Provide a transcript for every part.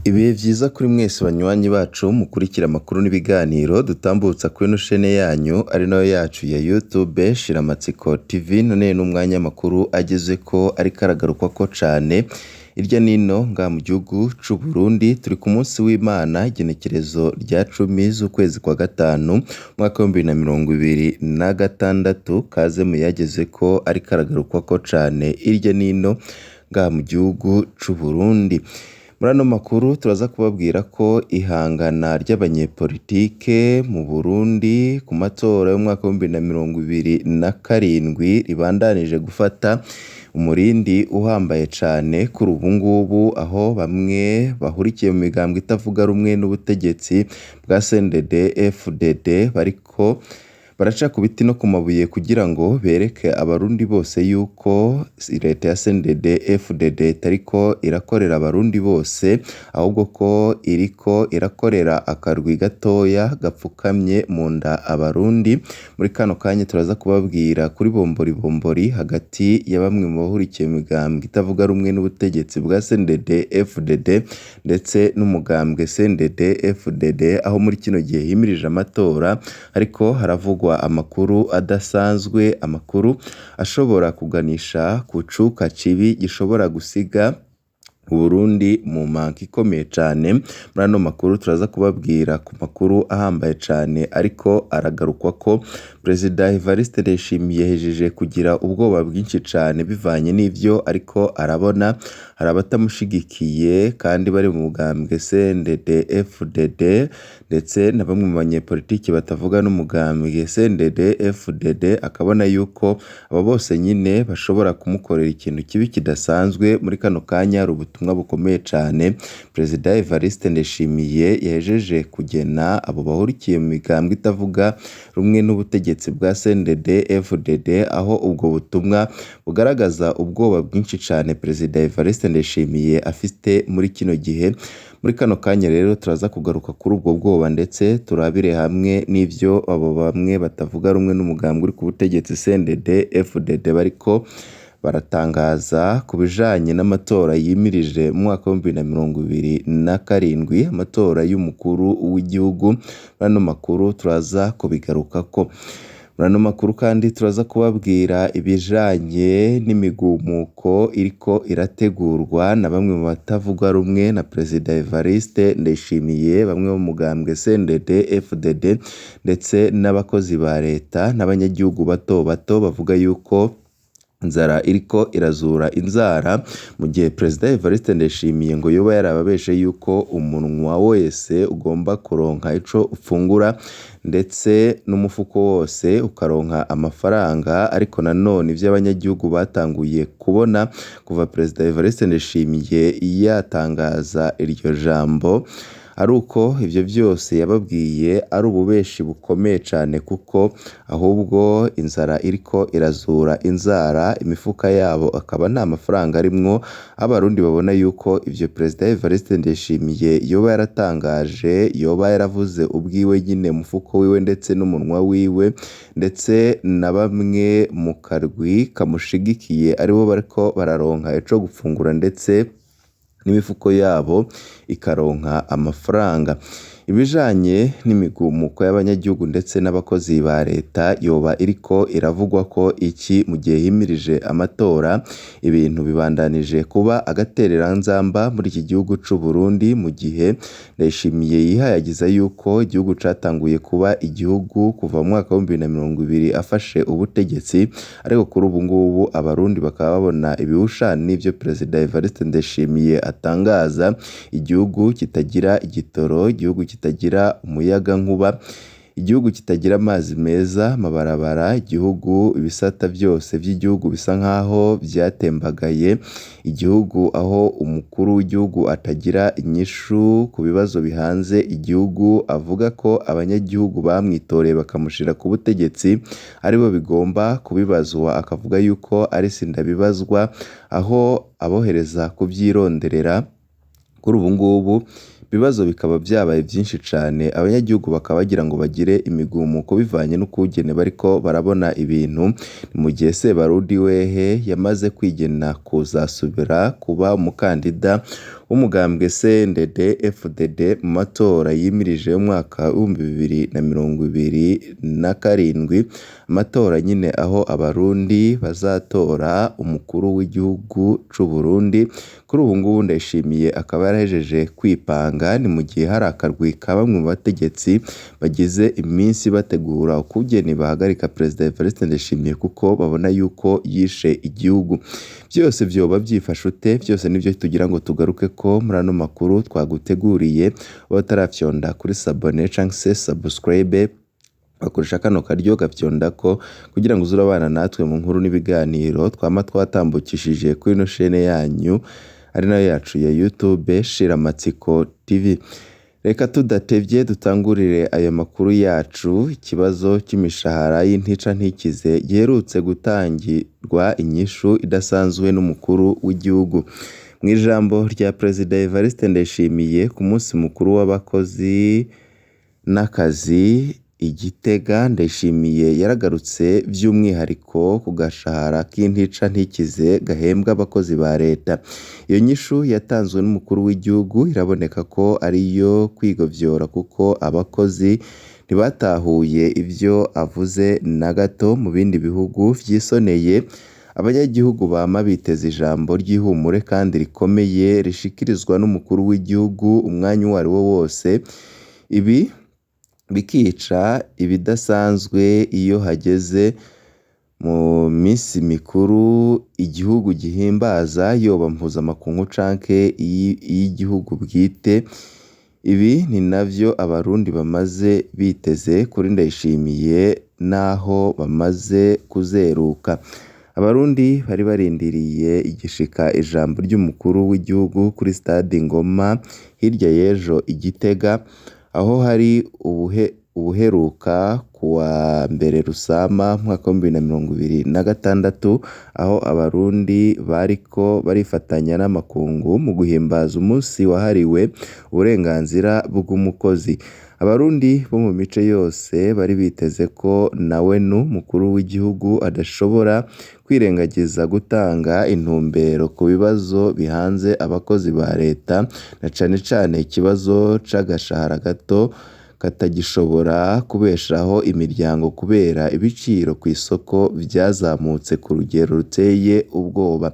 Ibihe vyiza kuri mwese banywanyi bacu mukurikira amakuru n'ibiganiro dutambutsa kuri ino shene yanyu ari nayo yacu ya YouTube Shiramatsiko TV. None n'umwanya amakuru agezeko ariko aragarukwako cane irya nino ngaha mu gihugu c'u Burundi. Turi ku munsi w'Imana, igenekerezo rya 10 z'ukwezi kwa gatanu, umwaka w'2026. Kaze muyagezeko ariko aragarukwako cane irya nino ngaha mu gihugu c'u Burundi. Muri ano makuru turaza kubabwira ko ihangana ry'abanyepolitike mu Burundi ku matora y'umwaka w'2027 ribandanije gufata umurindi uhambaye cane kuri ubu ngubu, aho bamwe bahurikiye mu migambwe itavuga rumwe n'ubutegetsi bwa CNDD FDD bariko baraca ku biti no ku mabuye kugira ngo bereke abarundi bose yuko leta ya CNDD FDD itariko irakorera abarundi bose, ahubwo ko iriko irakorera akarwi gatoya gapfukamye mu nda abarundi. Muri kano kanya turaza kubabwira kuri bombori bombori hagati ya bamwe mu bahurikiye mu migambwe itavuga rumwe n'ubutegetsi bwa CNDD FDD ndetse n'umugambwe CNDD FDD, aho muri kino gihe himirije amatora ariko haravugwa amakuru adasanzwe, amakuru ashobora kuganisha ku cuka cibi gishobora gusiga Uburundi mu manka ikomeye cane. Muri ano makuru turaza kubabwira ku makuru ahambaye cane ariko aragarukwako. Perezida Evariste Ndayishimiye yahejeje kugira ubwoba bwinshi cane bivanye n'ivyo ariko arabona. Hari abatamushigikiye kandi bari mu mugambwe CNDD FDD ndetse na bamwe mu banyepolitiki batavuga n'umugambwe CNDD FDD, akabona yuko abo bose nyine bashobora kumukorera ikintu kibi kidasanzwe. Muri kano kanya hari ubutumwa bukomeye cane Perezida Evariste Ndayishimiye yahejeje kugena abo bahurikiye mu migambwe itavuga rumwe n'ubutegetsi bwa CNDD FDD, aho ubwo butumwa bugaragaza ubwoba bwinshi cane Perezida Evariste Ndayishimiye afite muri kino gihe. Muri kano kanya rero turaza kugaruka kuri ubwo bwoba ndetse turabire hamwe n'ivyo abo bamwe batavuga rumwe n'umugambwe uri ku butegetsi CNDD FDD bariko baratangaza ku bijanye n'amatora yimirije mu mwaka w'2027, amatora y'umukuru w'igihugu. Muri ano makuru turaza kubigarukako. Muri ano makuru kandi turaza kubabwira ibijanye n'imigumuko iriko irategurwa na bamwe mu batavuga rumwe na Perezida Evariste Ndayishimiye, bamwe bo mu mugambwe CNDD FDD ndetse n'abakozi ba leta n'abanyagihugu bato bato bavuga yuko inzara iriko irazura inzara, mu gihe Perezida Evariste Ndayishimiye ngo yoba yarababeshe yuko umunwa wese ugomba kuronka ico ufungura ndetse n'umufuko wose ukaronka amafaranga. Ariko nanone ivyo abanyagihugu batanguye kubona kuva Perezida Evariste Ndayishimiye yatangaza iryo jambo, ari uko ivyo vyose yababwiye ari ububeshi bukomeye cane, kuko ahubwo inzara iriko irazura inzara, imifuka yabo akaba nta mafaranga arimwo. Abarundi babona yuko ivyo Perezida Evariste Ndayishimiye yoba yaratangaje, yoba yaravuze ubwiwe nyine umufuko wiwe ndetse n'umunwa wiwe, ndetse na bamwe mu karwi kamushigikiye aribo bariko bararonka ico gufungura ndetse n'imifuko yabo ikaronka amafaranga. Ibijanye n'imigumuko y'abanyagihugu ndetse n'abakozi ba leta yoba iriko iravugwa ko iki mu gihe himirije amatora, ibintu bibandanije kuba agatereranzamba muri iki gihugu c'u Burundi, mu gihe Ndayishimiye yihayagiza yuko igihugu catanguye kuba igihugu kuva mu mwaka w'2020 afashe ubutegetsi, ariko kuri ubu ngubu abarundi bakaba babona ibihushane n'ivyo Perezida Evariste Ndayishimiye atangaza: igihugu kitagira igitoro, igihugu kitagira umuyagankuba, igihugu kitagira amazi meza, amabarabara, igihugu ibisata vyose vy'igihugu bisa nkaho vyatembagaye, igihugu aho umukuru w'igihugu atagira inyishu ku bibazo bihanze igihugu, avuga ko abanyagihugu bamwitoreye bakamushira ku butegetsi aribo bigomba kubibazwa, akavuga yuko ari sindabibazwa, aho abohereza kuvyironderera. Kuri ubu ngubu ibibazo bikaba vyabaye vyinshi cane, abanyagihugu bakaba bagira ngo bagire imigumuko bivanye n'ukungene bariko barabona ibintu. Ni mu gihe Sebarundi wehe yamaze kwigena kuzasubira kuba umukandida w'umugambwe CNDD FDD mu matora yimirije y'umwaka w'2027, amatora nyine aho abarundi bazatora umukuru w'igihugu c'u Burundi. Kuri ubu ngubu Ndayishimiye akaba yarahejeje kwipanga, ni mu gihe hari akarwi ka bamwe mu bategetsi bagize iminsi bategura ukungene bahagarika Perezida Evariste Ndayishimiye kuko babona yuko yishe igihugu. Vyose vyoba vyifashe ute? Vyose nivyo tugira ngo tugaruke ko muri ano makuru twaguteguriye. Utarafyonda kuri s'abonner canke se subscribe, bakoresha kano karyo gafyondako kugira ngo uze urabana natwe mu nkuru n'ibiganiro twama twatambukishije kuri ino shene yanyu ari nayo yacu ya YouTube Shiramatsiko TV. Reka tudatevye dutangurire ayo makuru yacu. Ikibazo c'imishahara y'intica ntikize giherutse gutangirwa inyishu idasanzwe n'umukuru w'igihugu. Mw'ijambo rya Perezida Evariste Ndayishimiye ku munsi mukuru w'abakozi n'akazi i Gitega, Ndayishimiye yaragarutse vy'umwihariko ku gashahara k'intica ntikize gahembwa abakozi ba leta. Iyo nyishu yatanzwe n'umukuru w'igihugu iraboneka ko ariyo kwigovyora kuko abakozi ntibatahuye ivyo avuze na gato. Mu bindi bihugu vyisoneye, abanyagihugu bama biteze ijambo ry'ihumure kandi rikomeye rishikirizwa n'umukuru w'igihugu umwanya uwo ariwo wose. Ibi bikica ibidasanzwe iyo hageze mu misi mikuru igihugu gihimbaza, yoba mpuzamakungu canke iy'igihugu bwite. Ibi ni navyo abarundi bamaze biteze kuri Ndayishimiye naho bamaze kuzeruka. Abarundi bari barindiriye igishika ijambo ry'umukuru w'igihugu kuri stade Ngoma hirya y'ejo i Gitega, aho hari ubuheruka kuwa mbere Rusama umwaka w'2026, aho abarundi bariko barifatanya n'amakungu mu guhimbaza umunsi wahariwe uburenganzira bw'umukozi. Abarundi bo mu mice yose bari biteze ko nawene umukuru w'igihugu adashobora kwirengagiza gutanga intumbero ku bibazo bihanze abakozi ba leta, na cane cane ikibazo c'agashahara gato katagishobora kubeshaho imiryango kubera ibiciro kw'isoko vyazamutse ku rugero ruteye ubwoba.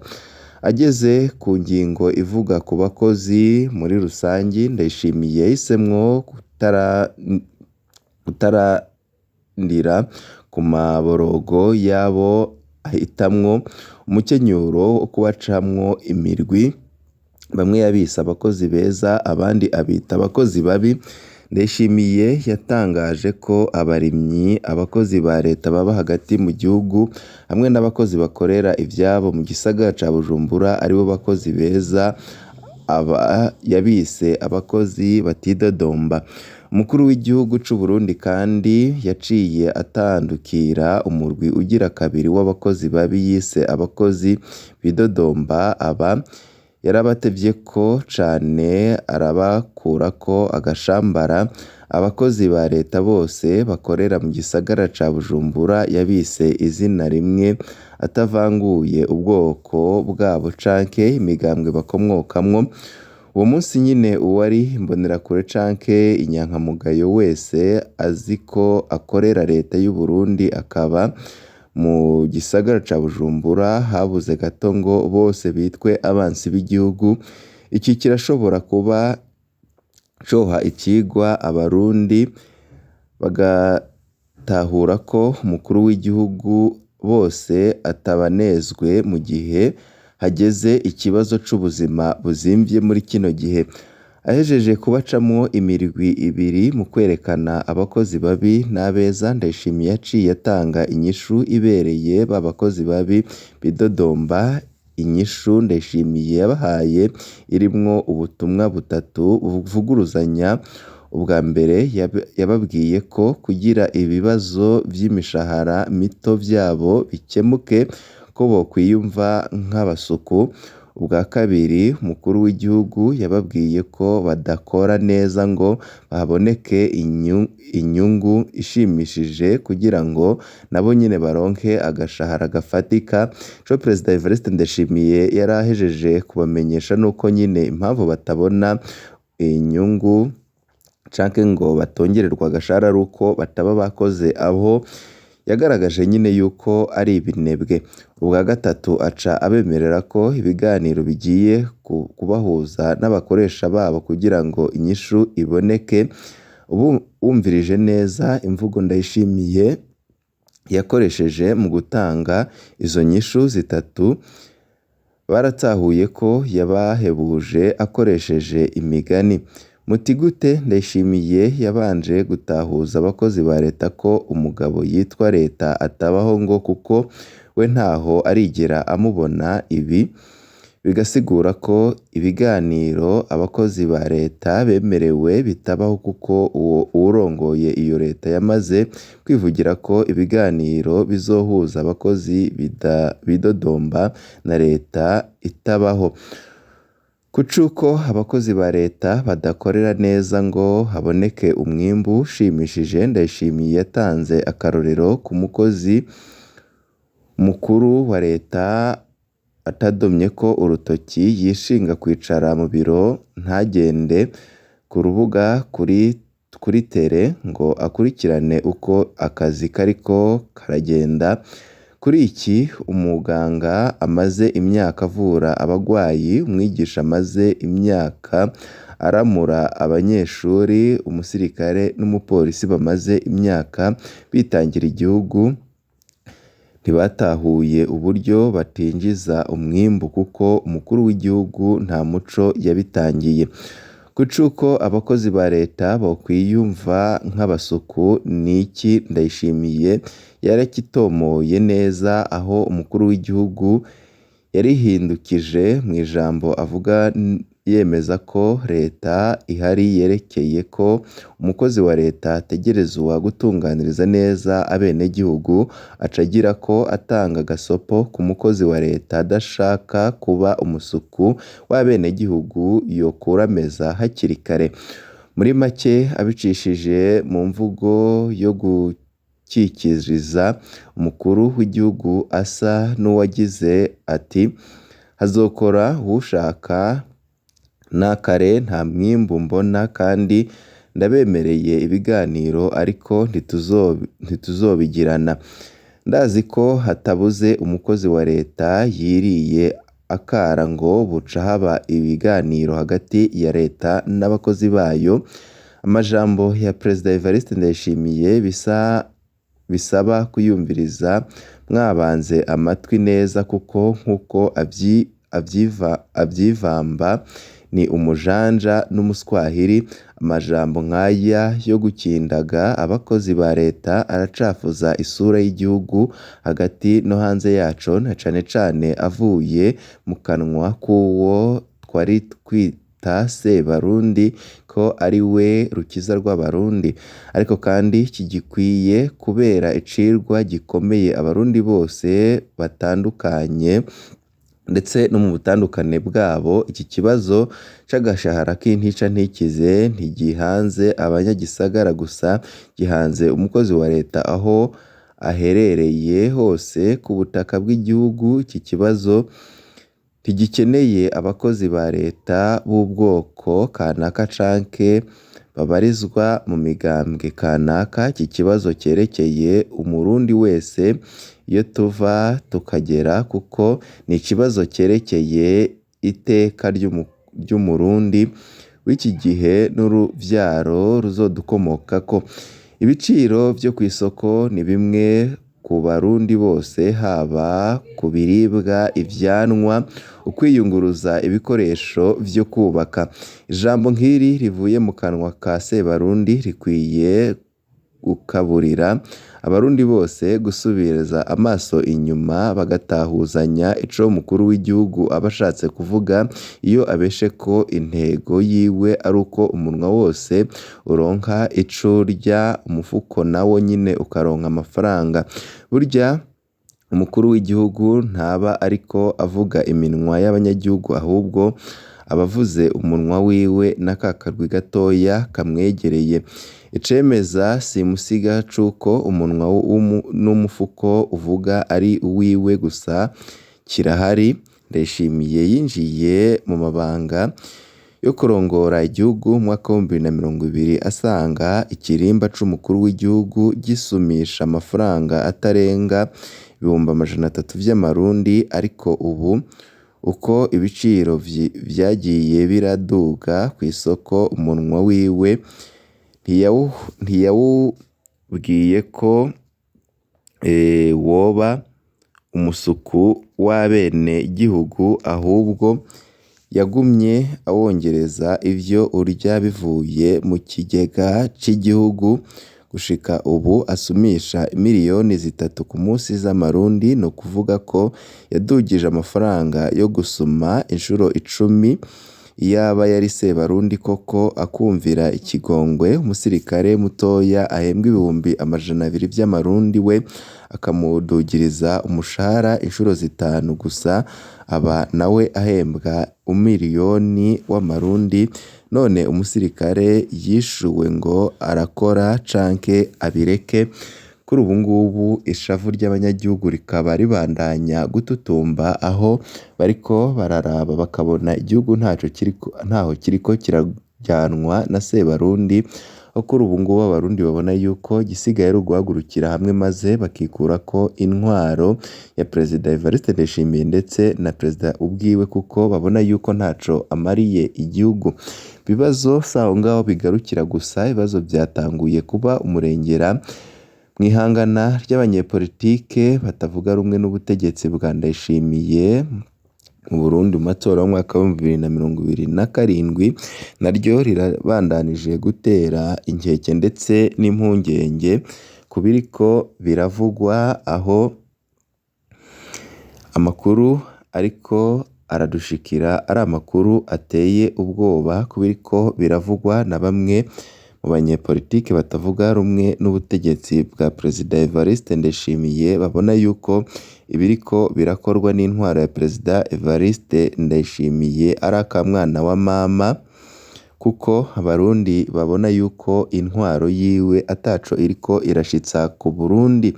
Ageze ku ngingo ivuga ku bakozi muri rusangi, Ndayishimiye yahisemwo kutarandira ku maborogo y'abo ahitamwo umukenyuro wo kubacamwo imirwi, bamwe yabise abakozi beza abandi abita abakozi babi. Ndayishimiye yatangaje ko abarimyi, abakozi ba leta baba hagati mu gihugu hamwe n'abakozi bakorera ivyabo mu gisagara ca Bujumbura aribo bakozi beza, aba yabise abakozi batidodomba. Umukuru w'igihugu c'u Burundi kandi yaciye atandukira umurwi ugira kabiri w'abakozi babi yise abakozi bidodomba, aba yarabatevyeko cane arabakurako agashambara. Abakozi ba leta bose bakorera mu gisagara ca Bujumbura yabise izina rimwe atavanguye ubwoko bwabo canke imigambwe bakomokamwo. Uwo munsi nyene uwari imbonerakure canke inyankamugayo wese azi ko akorera leta y'u Burundi akaba mu gisagara ca Bujumbura, habuze gato ngo bose bitwe abansi b'igihugu. Iki kirashobora kuba coha icigwa abarundi bagatahura ko umukuru w'igihugu bose atabanezwe mu gihe hageze ikibazo c'ubuzima buzimvye muri kino gihe. Ahejeje kubacamwo imirwi ibiri mu kwerekana abakozi babi n'abeza, Ndayishimiye yaciye atanga inyishu ibereye ba bakozi babi bidodomba. Inyishu Ndayishimiye yabahaye irimwo ubutumwa butatu buvuguruzanya. Ubwa mbere yababwiye ko kugira ibibazo vy'imishahara mito vyabo bikemuke ko bokwiyumva nk'abasuku. Ubwa kabiri, umukuru w'igihugu yababwiye ko badakora neza ngo haboneke inyungu ishimishije kugira ngo nabo nyene baronke agashahara gafatika. Ico Perezida Evariste Ndayishimiye yari ahejeje kubamenyesha nuko nyene impamvu batabona inyungu canke ngo batongererwa agashahara ari uko bataba bakoze aho yagaragaje nyine yuko ari ibinebwe. Ubwa gatatu, aca abemerera ko ibiganiro bigiye kubahuza n'abakoresha babo kugira ngo inyishu iboneke. Wumvirije neza imvugo Ndayishimiye yakoresheje mu gutanga izo nyishu zitatu, baratahuye ko yabahebuje akoresheje imigani. Muti gute? Ndayishimiye yabanje gutahuza abakozi ba leta ko umugabo yitwa leta atabaho ngo kuko we ntaho arigera amubona. Ibi bigasigura ko ibiganiro abakozi ba leta bemerewe bitabaho kuko uwurongoye iyo leta yamaze kwivugira ko ibiganiro bizohuza abakozi bidodomba na leta itabaho. Kucuko abakozi ba leta badakorera neza ngo haboneke umwimbu ushimishije, Ndayishimiye yatanze akarorero ku mukozi mukuru wa leta atadomyeko urutoki yishinga kwicara mu biro ntagende ku rubuga kuri tere ngo akurikirane uko akazi kariko karagenda. Kuri iki, umuganga amaze imyaka avura abagwayi, umwigisha amaze imyaka aramura abanyeshuri, umusirikare n'umupolisi bamaze imyaka bitangira igihugu ntibatahuye uburyo batinjiza umwimbu kuko umukuru w'igihugu nta muco yabitangiye. Kucuko abakozi ba leta bokwiyumva nk'abasuku niki Ndayishimiye yarakitomoye neza aho umukuru w'igihugu yarihindukije mu ijambo avuga yemeza ko leta ihari yerekeye ko umukozi wa leta ategerezwa gutunganiriza neza abenegihugu, aca agira ko atanga agasopo ku mukozi wa leta adashaka kuba umusuku w'abenegihugu yokurameza hakiri kare. Muri make, abicishije mu mvugo yo gukikiriza, umukuru w'igihugu asa n'uwagize ati hazokora uwushaka nakare nta mwimbu mbona kandi ndabemereye ibiganiro ariko ntituzobigirana. Ndazi ko hatabuze umukozi wa leta yiriye akara ngo buca haba ibiganiro hagati ya leta n'abakozi bayo. Amajambo ya Perezida Evariste Ndayishimiye bisaba kuyumviriza mwabanze amatwi neza kuko nkuko avyivamba ni umujanja n'umuswahili. Amajambo nk'aya yo gukindaga abakozi ba leta aracafuza isura y'igihugu hagati no hanze yaco, na cane cane avuye mu kanwa k'uwo twari twita Sebarundi ko ari we rukiza rw'abarundi. Ariko kandi iki gikwiye kubera icirwa gikomeye abarundi bose batandukanye ndetse no mu butandukane bwabo. Iki kibazo c'agashahara k'intica ntikize ntigihanze abanyagisagara gusa, gihanze umukozi wa leta aho aherereye hose ku butaka bw'igihugu. Iki kibazo ntigikeneye abakozi ba leta b'ubwoko kanaka canke babarizwa mu migambwe kanaka. Iki kibazo cyerekeye umurundi wese iyo tuva tukagera, kuko ni ikibazo cyerekeye iteka ry'umurundi w'iki gihe n'uruvyaro ruzodukomokako. Ibiciro vyo kw'isoko ni bimwe ku barundi bose, haba ku biribwa, ivyanwa, ukwiyunguruza, ibikoresho vyo kubaka. Ijambo nk'iri rivuye mu kanwa ka Sebarundi rikwiye gukaburira abarundi bose gusubiza amaso inyuma bagatahuzanya ico umukuru w'igihugu aba ashatse kuvuga iyo abeshe ko intego yiwe ari uko umunwa wose uronka ico urya, umufuko nawo nyene ukaronka amafaranga. Burya Umukuru w'igihugu ntaba ariko avuga iminwa y'abanyagihugu, ahubwo aba avuze umunwa wiwe na ka karwi gatoya kamwegereye. Icemeza simusiga c'uko umunwa n'umufuko uvuga ari uwiwe gusa kirahari. Ndayishimiye yinjiye mu mabanga yo kurongora igihugu mu mwaka w'2020 asanga ikirimba c'umukuru w'igihugu gisumisha amafaranga atarenga 300,000 vy'amarundi, ariko ubu uko ibiciro vyagiye biraduga kw'isoko, umunwa wiwe ntiyawubwiye ko woba umusuku w'abenegihugu, ahubwo yagumye awongereza ivyo urya bivuye mu kigega c'igihugu, gushika ubu asumisha 3 miliyoni ku musi z'amarundi, ni ukuvuga ko yadugije amafaranga yo gusuma incuro 10. Iyaba yari Sebarundi koko akumvira ikigongwe umusirikare mutoya ahembwa 200,000 vy'amarundi, we akamudugiriza umushahara incuro 5 gusa, aba nawe ahembwa 1 miliyoni w'amarundi. None umusirikare yishuwe ngo arakora canke abireke? Kuri ubu ngubu ishavu ry'abanyagihugu rikaba ribandanya gututumba, aho bariko bararaba bakabona igihugu ntaho kiriko kirajyanwa na Sebarundi, aho kuri ubu ngubu abarundi babona yuko igisigaye ari uguhagurukira hamwe maze bakikurako intwaro ya Perezida Evariste Ndayishimiye ndetse na Perezida ubwiwe, kuko babona yuko ntaco amariye igihugu. Ibibazo si aho ngaho bigarukira gusa, ibibazo vyatanguye kuba umurengera mw'ihangana ry'abanyepolitike batavuga rumwe n'ubutegetsi bwa Ndayishimiye mu Burundi mu matora y'umwaka w'2027, naryo rirabandanije gutera inkeke ndetse n'impungenge ku biriko biravugwa, aho amakuru ariko aradushikira ari amakuru ateye ubwoba ku biriko biravugwa na bamwe mu banyepolitike batavuga rumwe n'ubutegetsi bwa Perezida Evariste Ndayishimiye, babona yuko ibiriko birakorwa n'intwaro ya Perezida Evariste Ndayishimiye ari akamwana wa mama, kuko abarundi babona yuko intwaro yiwe ataco iriko irashitsa ku Burundi.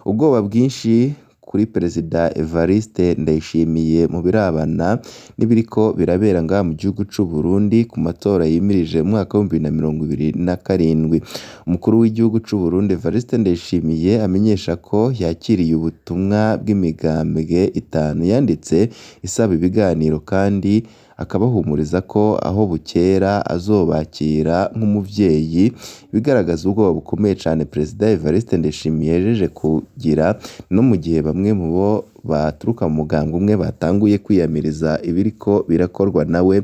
Ubwoba bwinshi kuri Perezida Evariste Ndayishimiye mu birabana n'ibiriko birabera ngaha mu gihugu c'u Burundi ku matora yimirije mu mwaka w'2027. Umukuru w'igihugu c'u Burundi Evariste Ndayishimiye amenyesha ko yakiriye ubutumwa bw'imigambwe 5 yanditse isaba ibiganiro, kandi akabahumuriza ko aho bukera azobakira nk'umuvyeyi, ibigaragaza ubwoba bukomeye cane Perezida Evariste Ndayishimiye yahejeje kugira, no mu gihe bamwe mu bo baturuka mu mugambwe umwe batanguye kwiyamiriza ibiriko birakorwa nawe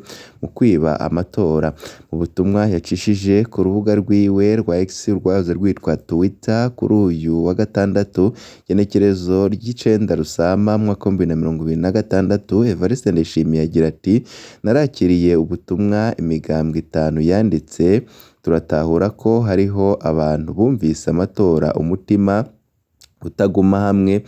mu kwiba amatora. Mu butumwa yacishije ku rubuga rwiwe rwa X rwahoze rwitwa Twitter kuri uyu wa gatandatu, igenekerezo ry'icenda Rusama mu mwaka w'2026, Evariste Ndayishimiye agira ati: "Narakiriye ubutumwa imigambwe 5 yanditse, turatahura ko hariho abantu bumvise amatora umutima utaguma hamwe,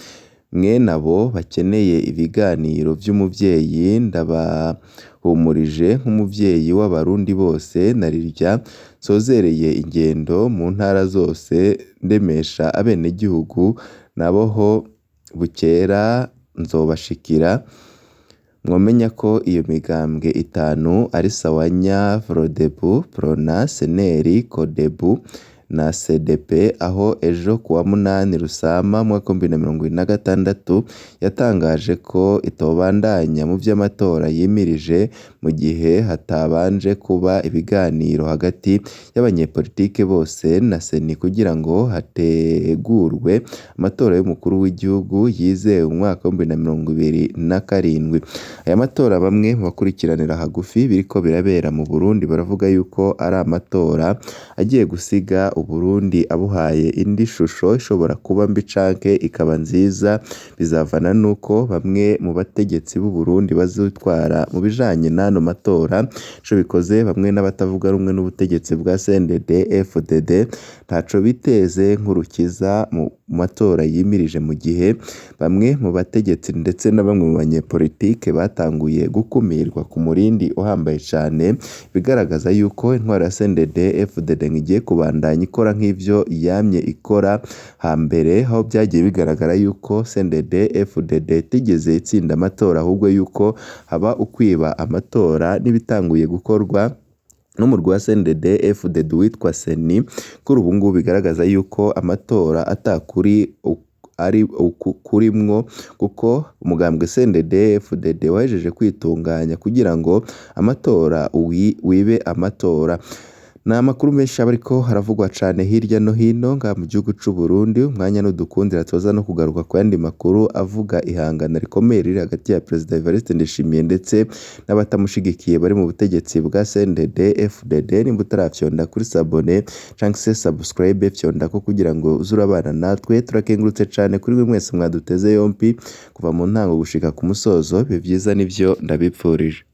mwene abo bakeneye ibiganiro vy'umuvyeyi, ndabahumurije nk'umuvyeyi w'abarundi bose, narirya nsozereye ingendo mu ntara zose ndemesha abenegihugu, naboho bukera nzobashikira." Mwomenya ko iyo migambwe 5 ari Sawanya, Frodebu, Prona, Seneri, Kodebu na CDP, aho ejo kuwa 8 Rusama mu mwaka w'2026 yatangaje ko itobandanya mu vy'amatora yimirije mu gihe hatabanje kuba ibiganiro hagati y'abanyepolitike bose na Seni kugira ngo hategurwe amatora y'umukuru w'igihugu yizewe mu mwaka w'2027. Aya matora bamwe mu bakurikiranira hagufi biriko birabera mu Burundi baravuga yuko ari amatora agiye gusiga Uburundi abuhaye indi shusho ishobora kuba mbi canke ikaba nziza, bizavana nuko bamwe mu bategetsi b'u Burundi bazitwara mu bijanye n'ano matora. Ico bikoze bamwe n'abatavuga rumwe n'ubutegetsi bwa CNDD FDD ntaco biteze nk'urukiza mu matora yimirije, mu gihe bamwe mu bategetsi ndetse na bamwe mu banyepolitike batanguye gukumirwa ku murindi uhambaye cane, bigaragaza yuko intwaro ya CNDD FDD igiye kubandanya ikora nk'ivyo yamye ikora hambere, aho vyagiye bigaragara yuko CNDD FDD itigeze itsinda amatora, ahubwo yuko haba ukwiba amatora n'ibitanguye gukorwa n'umurwi wa CNDD FDD witwa CENI. Kuri ubu ngubu bigaragaza yuko amatora atakuri ari kurimwo, kuko umugambwe CNDD FDD wahejeje kwitunganya kugira ngo amatora wibe amatora. Ni amakuru menshi aba ariko haravugwa cane hirya no hino ngaha mu gihugu c'u Burundi. Umwanya nudukundira tuza no kugaruka ku yandi makuru avuga ihangana rikomeye riri hagati ya Perezida Evariste Ndayishimiye ndetse n'abatamushigikiye bari mu butegetsi bwa CNDD FDD. Nimba utarafyonda kuri s'abonner canke se subscribe, fyondako kugira ngo uze urabana natwe. Turakengurutse cane kuri mwe mwese mwaduteze yompi kuva mu ntango gushika ku musozo. Ibihe vyiza nivyo ndabipfurije.